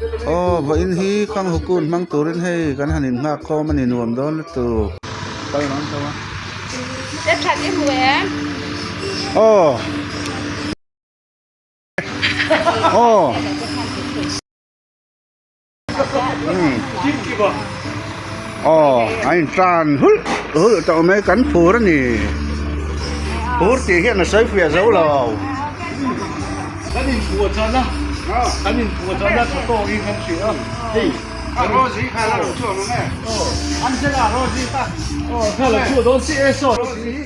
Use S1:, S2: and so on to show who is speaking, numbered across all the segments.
S1: Aw vawiin hi khang hukun hmang turin hei kan han innghak khawm a ni nuam dawn lutuk. Aw aw. Aw a in tan hulh hulh tawh mai kan phur a ni phur tih hian a sawi fiah zo lo.
S2: Kan in phuah chan a kan in phuah chan a tha tawkin kan hria a hei
S1: a Rosie kha la lo chhuak ang e Angela Rosie kha
S2: aw kha lo chhuak dawn chiah e saw
S1: Rosie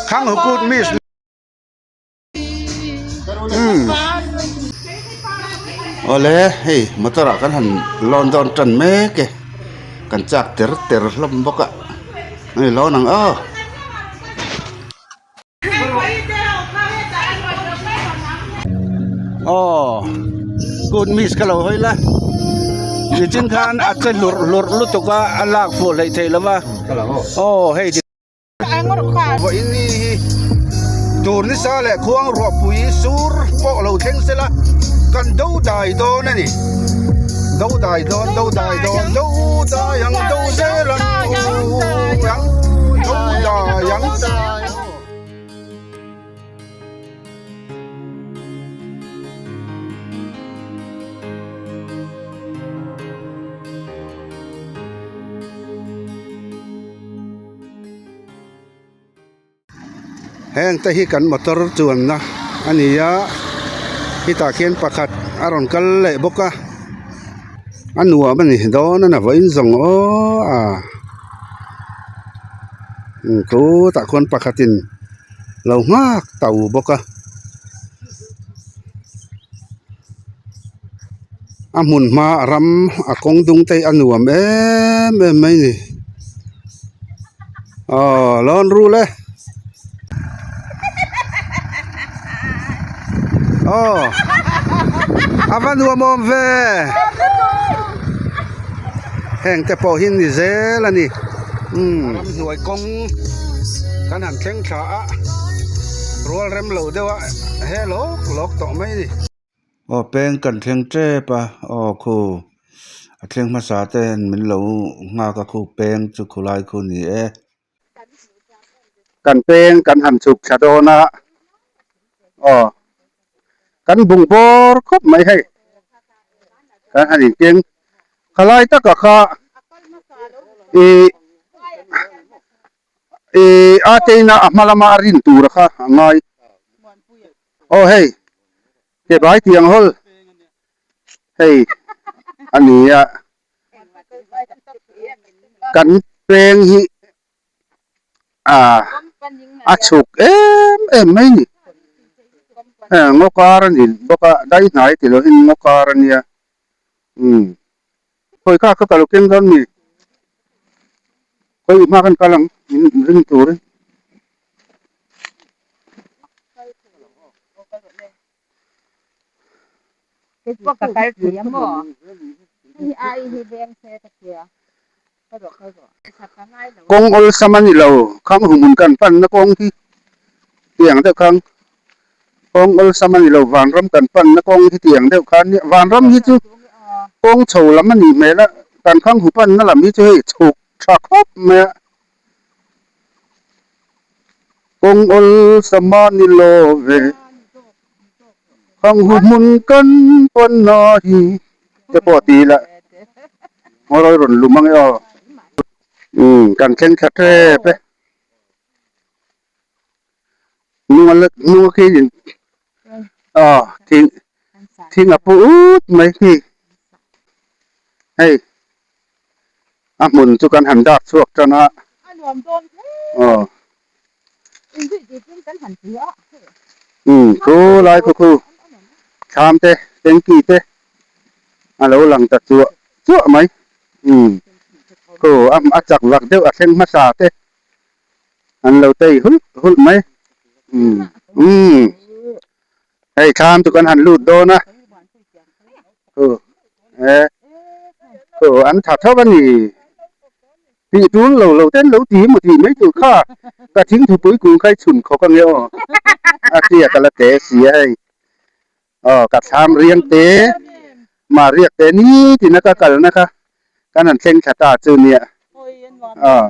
S1: Khang hukut miss umm awle hei motor ah kan han lawn dawn tan mek e kan chak ter ter hlawm bawk a hei lawn ang aw. Aw good miss ka lo hawi la nichin khan a che hlurh hlurh lutuk a a lak fuh hleih theih lo va aw hei vawiin ni hi tur nisa leh khuang ruahpui sur pawh lo thleng se la kan do dai dawn a ni do dai dawn do dai dawn do dai ang do zel ang u ang do dai ang. Heng te hi kan motor chuanna a ni a hetah khian pakhat a rawn kal leh bawk a a nuam a ni dawn a na vawiin zawng aw a chutah khuan pakhatin lo nghak to bawk a a hmun hma a ram a kawng dung te hi a nuam em em mai a ni. Aw lawn rul e aw a va nuam awm ve heng te pawh hi ni zel a ni umm ramhnuai kawng kan han thleng thla a rual rem lo deuh a he lawk lawk tawh mai a ni. Aw peng kan thleng tep a aw khu a thleng hmasa ten min lo nghak a khu peng chu khulai khu ni e.
S3: Kan peng kan han chhuk thla dawn a aw kan bung bawr khawp mai hei kan han inkeng khalai taka kha ih ih a teina a hma lama a rin tur kha a ngai. Aw hei ke bai tiang hawl hei a ni a kan peng hi ah a chhuk em em mai ni heng ngaw kar a ni bawk a dai hnai ti lovin ngaw kar a nia umm khawi kha ka kal keng dawn mi khawi hma kan kal ang min ring turin. Kawng awlsam a ni lo khang huhmun kan panna kawng hi tiang deuh khan kawng awlsam a ni lo vanram kan panna kawng hi tiang deuh khan nia vanram hi chu kawng chho lam a nih hmel a kan khang hu panna lam hi chu hei chhuk tha khawp mai a. Kawng awlsam a ni lo ve. Khang hu hmun kan pawn a hi te pawh ti ila ngawi rawn lum ang e aw. Umm kan thleng thla tep e. Hnung a la hnung a khi in aw thing thing a pu ut mai khi hei. A hmun chu kan han dak chhuak tan a. Aw. Umm khu lai khu khu thlam te tanky te a lo lang ta chuah chuah mai. Umm khu a chak vak deuh a thleng hmasa te an lo tei hulh hulh mai. Umm umm hei thlam chu kan han lut dawn a. Khu e khu an tha tho a ni. Tih tul lo lo ten lo ti maw tih mai tur kha ka thingthupui kung kha i chhun khawk ange aw a tia ka la te si a hei aw ka thlam riang te mah riak te nitin a ka kalna kha kan han thleng thla ta chu nia aw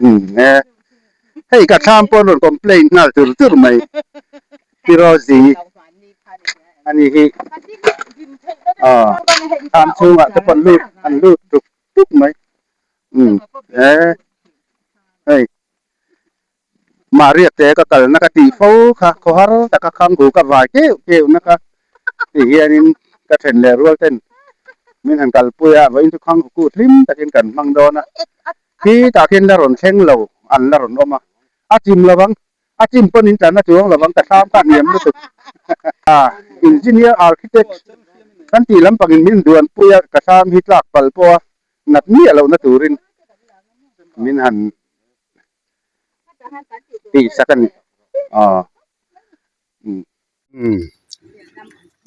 S3: umm e hei ka thlam pawh an rawn complain nghal tur tur mai. Pirozi a ni hi aw thlam chhungah te pawh lut an lut tuk tuk mai umm he hei Maria te ka kalna ka tih fo kha khawhar taka khanghu ka vai keuh keuh na kha ti hianin ka then leh rual ten min han kalpui a vawiin chu khanghu kut hlim takin kan hmang dawn a khi tah khian la rawn thleng lo an la rawn awm a a chim lovang. A chim pawn in tlan a chuang lovang ka hram kha hniam lutuk. Engineer architect kan tih lampang in min duan pui a ka hram hi tlak pal pawh a nat miah loh na turin min han tih sak a ni. Aw. Umm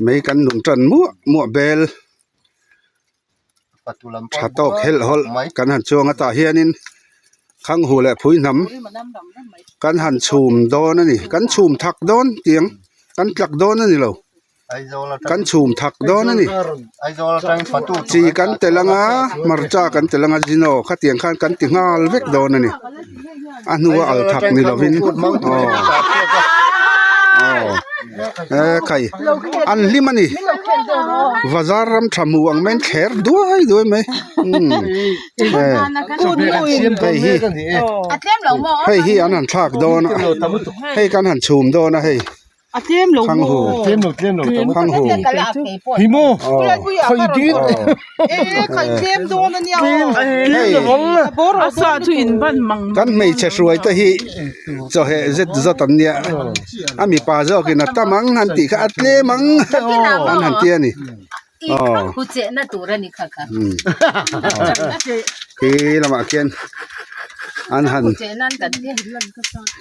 S3: mei kan nun tan muah muah bel tha tawk helh hawlh kan han chuang a tah hianin khanghu leh phui hnam kan han chhum dawn a ni kan chhum thak dawn tiang kan tlak dawn a ni lo kan chhum thak dawn a ni chi kan tel anga hmarcha kan tel anga zino khatiang khan kan ti nghal vek dawn a ni a hnua al thak ni lovin aw aw e khai an hlim a ni bazar ram tha hmu ang mai an thler duai duai mai umm hei hi hei hi an han thlak dawn a hei kan han chhum dawn a hei.
S4: A tlem lo maw?
S2: Tlem lo tlem lo tam.
S3: Khang hu.
S2: Hi maw? Khai dil.
S4: E khai tlem dawn a nia aw.
S3: Hei.
S4: A sa chu in ban mang.
S1: Kan hmeichhe hruai te hi chawheh zet zawt an nia. A mipa zawkin a tam ang han tih kha a tlem ang an han ti a ni.
S5: I kha chehna tur a ni kha kha.
S1: Khi lamah khian an han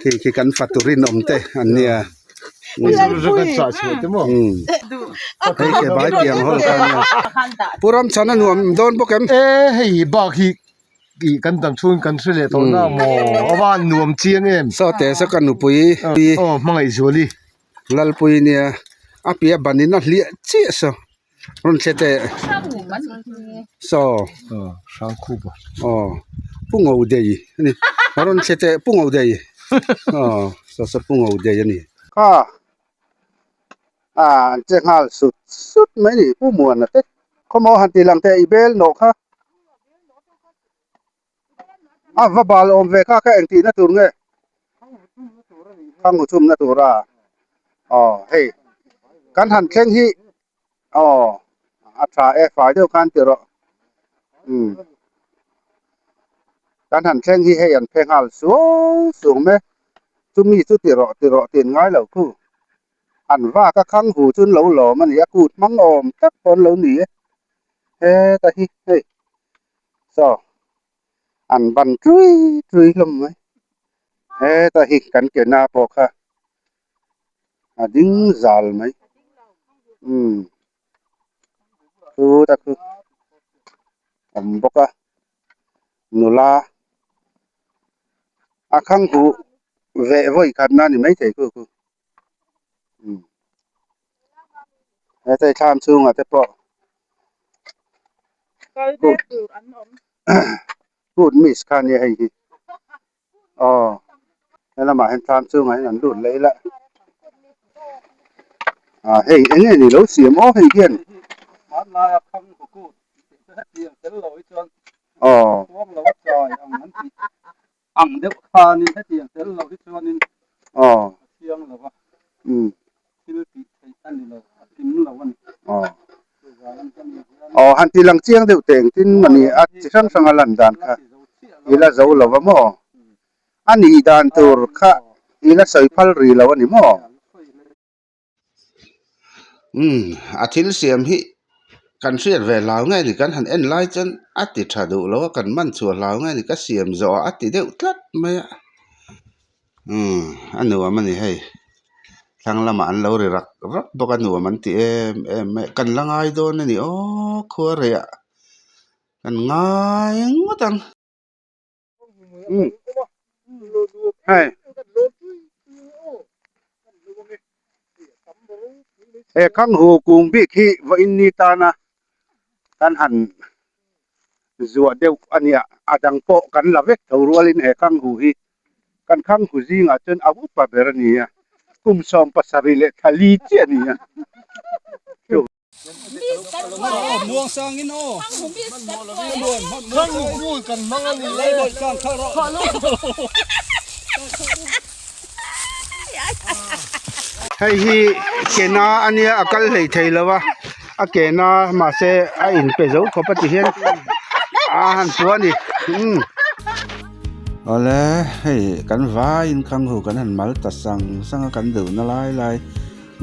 S1: khi khi kan fatu rinawm te an nia. Hei ke bai tiang hawl kha ania. Pu Ramchhana nuam dawn bawk em?
S2: E hei bak hi ih kan dang chhung kan hre leh tawh na maw a van nuam chiang em.
S1: Sawte saw ka nupui.
S2: Aw hmangaih zuali.
S1: Lalpui nia a piah ban in a hliah chiah saw rawn thle teh saw aw pu ngo dei a ni rawn thle teh pu ngo dei aw saw saw pu ngo dei a ni.
S3: Kha ah an che nghal sut sut mai a ni pu Muana te khawmaw han tih lang teh i bel nawh kha a va bal awm ve kha kha engtihna tur nge khang chhumna tur a aw hei kan han thleng hi aw a tha e fai deuh khan ti rawh umm kan han thleng hi hei an phe nghal suau suau mai chumi chu ti rawh ti rawh tih an ngai lo khu an vak a khang hu chu an lo lawm a ni a kut hmang awm tak pawh an lo ni e heta hi hei. Saw an ban tui tui hlawm mai heta hi kan ke na pawh kha a ding zal mai umm chu ta chu awm bawk a nula a khang huh veh vawi khat na ni maithei khu khu umm heta thlam chhungah te pawh. Kut miss kha ania hei hi aw helamah hian thlam chungah hian an lut leh ila ah hei eng nge ni lo siam aw hei hian aw
S1: Ang deuh khanin hetiang tel lo hi chuanin
S3: aw
S1: a chiang lo a,
S3: umm
S1: thil tih theih a ni lo, a kim lo a ni.
S3: Aw
S1: Chuvangin ka ni hian
S3: aw han ti lang chiang deuh teh engtin a ni a chi hrang hrang a lan dan kha i la zo lo va maw? A nih dan tur kha i la sawi phal rih lo a ni maw?
S1: Umm a thil siam hi kan hriat ve hlau nge ni kan han en lai chuan a ti tha duh lo a kan man chhuah hlau nge ni ka siam zawh ah a ti deuh tlat mai a umm a nuam a ni hei thlang lamah an lo ri rak rak bawk a nuam an ti em em mai a kan la ngai dawn a ni aw khua rei ah. Kan ngai ngawt ang.
S3: Um hei he khanghu kung bik hi vawiin ni tana kan han zuah deuh a nia a dang pawh kan la vek tho rualin he khanghu hi kan khanghu zingah chuan a upa ber a ni a kum 70 leh thali chiah a ni a.
S1: Hei hi ke na a nia a kal hlei thei lo a a ke na mahse a inpe zo khawp a ti hian a han pua a ni umm. Awle hei kan vaiin khanghu kan han mal ta sang sang a kan duhna lai lai.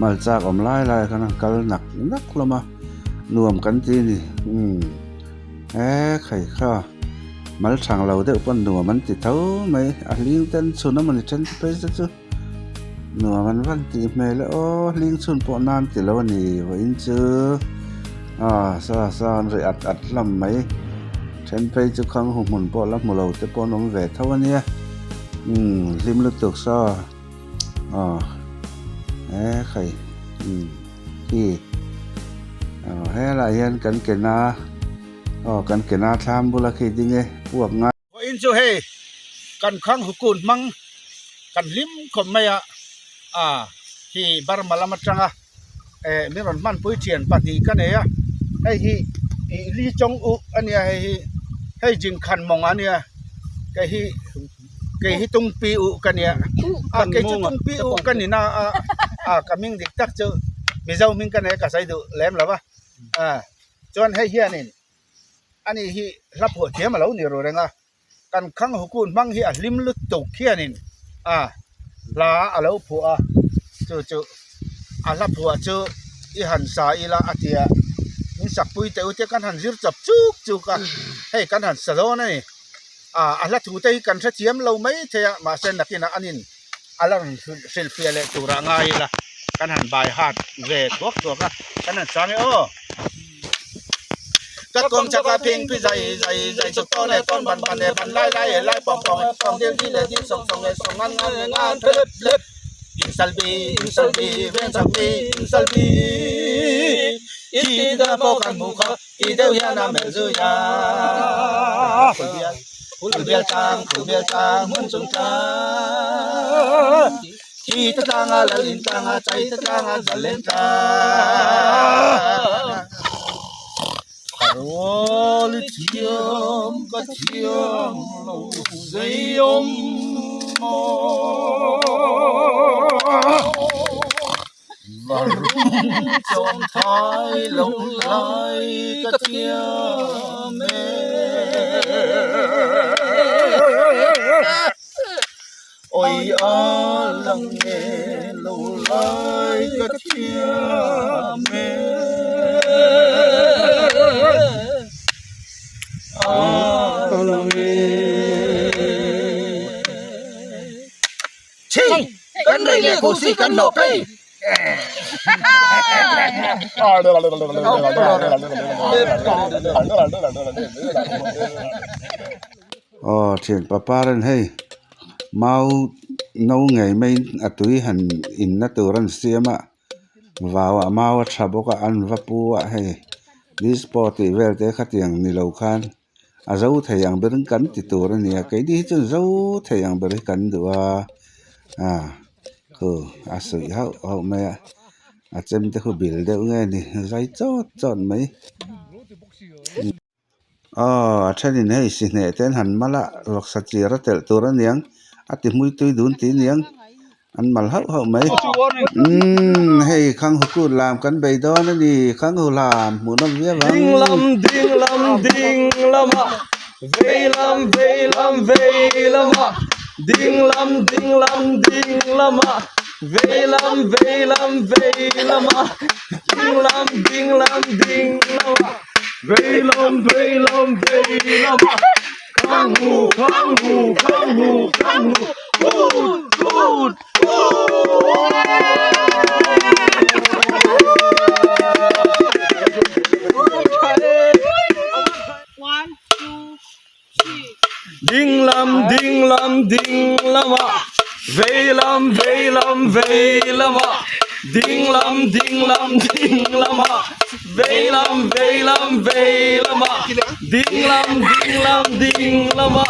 S1: Mal chak awm lai lai khan an kal nak nak hlawm a, nuam kan ti a ni. Umm e khai kha mal thang lo deuh pawn nuam an ti tho mai, a hling ten chhun a mawni then te phei se chu nuam an van tih hmel e aw, hling chhun pawh nan ti lo a ni vawiin chu ah sa sa an ri at at hlawm mai, then phei chu khang hu hmun pawh la hmu lo te pawh an awm ve tho a nia, umm hlim lutuk saw. Aw he khai umm khi aw helaiah hian kan ke na aw kan ke na thlam bula khi ding e puak ngai. Vawiin chu hei kan khang hukun hmang kan hlim khawp mai a a khi Burma lam atanga eh min rawn hmanpui thian pahnih ka nei a hei hi ih li chawng uh a nia hei hi hei jingkhan mawng a nia kei hi. Kei hi tungpi uh ka nia a kei chu tungpi uh ka ni na a a ka hming dik tak chu mizo hming ka nei a ka sawi duh lem lo va a chuan hei hianin ani hi hla phuah thiam a lo ni ru reng a kan khang hukun hmang hi a hlim lutuk hianin a hla a lo phuah a chu chu a hla phuah chu i han sa ila a tia min sakpui teh u te kan han zir chawp chuk chuk a hei kan han sa dawn a ni. Ah a hla thu te hi kan hrethiam lo mai thei a mahse nakinah an in a la rawn hrilhfiah leh turah ngai ila kan han by heart ve thuak thuak a kan han chang e aw. Ka kawng chak a phing phi zai zai zai chuk tawn e tawn ban ban e ban lai lai e lai pawng pawng e pawng dil dil e dil sawng sawng e sawng ngan ngan e ngan phelep lep in sal bi in sal bi veng chak mi in sal bi i thi ta pawh kan hmu kha Ti deuh hian a melh zui a, Phul bial tlang, phul bial tlang, hmun chung tlang. Thi ta tlang a, lal in tlang a, chai ta tlang a, zal len tlang. Ka rual i thiam, ka thiam lo zei awm maw. Chawng thai lo lai ka thiam e Oi a lang nge lo lai ka thiam e A lang nge Chi kan rei leh khu si kan hlawh phei. Aw thian papa ren hei mau no ngei mai a tui han in na tur an siam a vau ah mau a tha bawk a an va pu a hei dispo tih vel te khatiang ni lo khan. A zo thei ang berin kan ti tur a nia keini hi chuan zo thei ang ber hi kan duh a ah khu a suih hauh hauh mai a a chem te khu bil deuh nge ni zai chawt chawt mai aw a thenin hei sihneh te an han mal a vawksa chir a telh tur a niang a ti hmui tui dun tih a niang. An mal hauh hauh mai. Umm hei Khanghu kut lam kan bei dawn a ni. Khanghu lam hmuh nawm viau ang.
S6: Ding lam ding lam ding lama vei lam vei lam vei lama ding lam ding lam ding lama vei lam vei lam vei lama ding lam ding lam ding lama vei lam vei lam vei lama Khanghu khanghu khanghu khanghu kut kut kut.
S4: One.
S6: Ding lam ding lam ding lama vei lam vei lam vei lama ding lam ding lam ding lama vei lam vei lam vei lama ding lam ding lam ding lama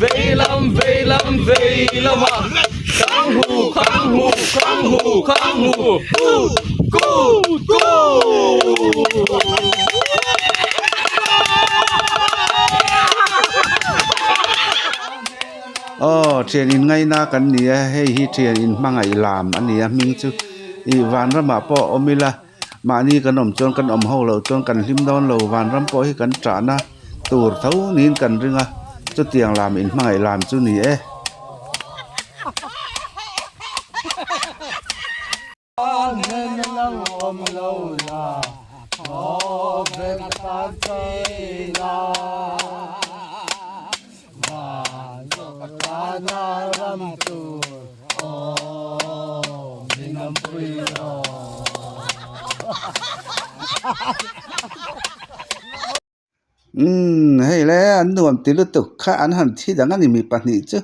S6: vei lam vei lam vei lama khang hu khang hu khang hu khang hu ku ku ku.
S1: Aw thian in ngaina kan ni a hei hi thian in hmangaih lam a ni a hming chu ih vanramah pawh a awm ila mahni kan awm chuan kan awm ho loh chuan kan hlim dawn lo vanram pawh hi kan tahna tur tho niin kan ring a chutiang lam in hmangaih lam chu ni e. Umm hei le an nuam ti lutuk kha an han thi dang a ni mi pahnih chu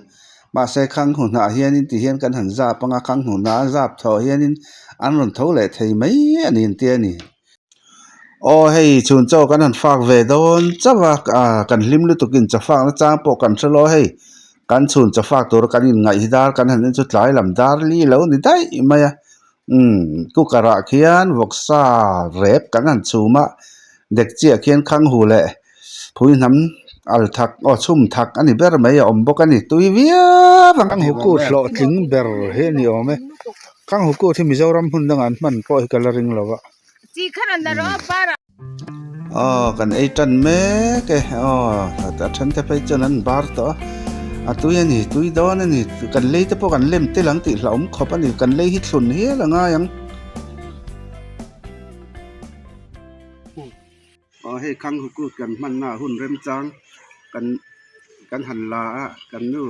S1: mahse khang hunah hianin ti hian kan han zap anga khang hunah a zap thaw hianin an rawn tho leh thei mai a ni an ti a ni. Aw hei chhun chaw kan han fak ve dawn chauh a ah kan hlim lutukin chaw fakna chang pawh kan hre lo hei kan chhun chaw fak tura kan inngaih hi dar kan han en chu tlai lam dar li lo ni daih mai a. Umm cooker ah khian vawksa rep kan han chhum a dek chiah khian khang hu leh phui hnam al thak aw chhum thak a ni ber mai a awm bawk a ni tui viau ang. Khang hu kut hlawhtling ber hi a ni awm e khang hu kut hi Mizoram hmun dangah an hman pawh hi ka la ring lo a. Aw kan ei tan mek e aw a then te phei chuan an bar tawh a a tui a ni tui dawn a ni kan lei te pawh kan lem tel ang tih hlauhawm khawp a ni kan lei hi thlun hial a ngai ang. Aw hei khang hukut kan hmanna hun remchang kan kan han la a kan nu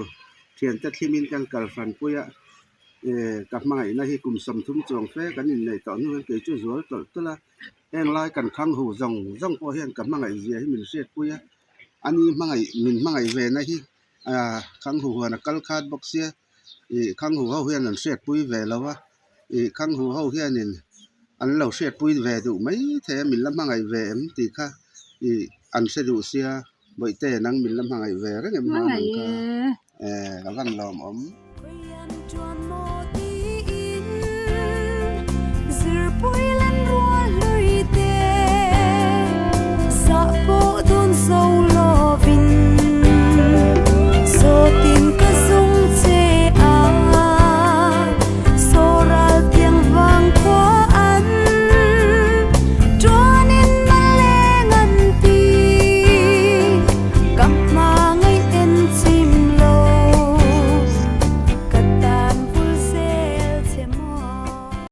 S1: thiante thlimin kan kal hranpui a. Eh ka hmangaihna hi kum 30 chuang fe kan inneih tawh hnu hian kei chu zual tawlh tawlh a heng lai kan khang hu zawng zawng pawh hian ka hmangaih zia hi min hriatpui a ani hmangaih min hmangaih ve na hi ah khang hu huan a kal khat bawk sia ih khang hu ho hian an hriatpui ve lo a ih khang hu ho hianin an lo hriatpui ve duh mai thei a min la hmangaih ve em tih kha ih an hre duh sia bawihte nang min la hmangaih ve reng em hmangaih kha eh ka van lawmawm.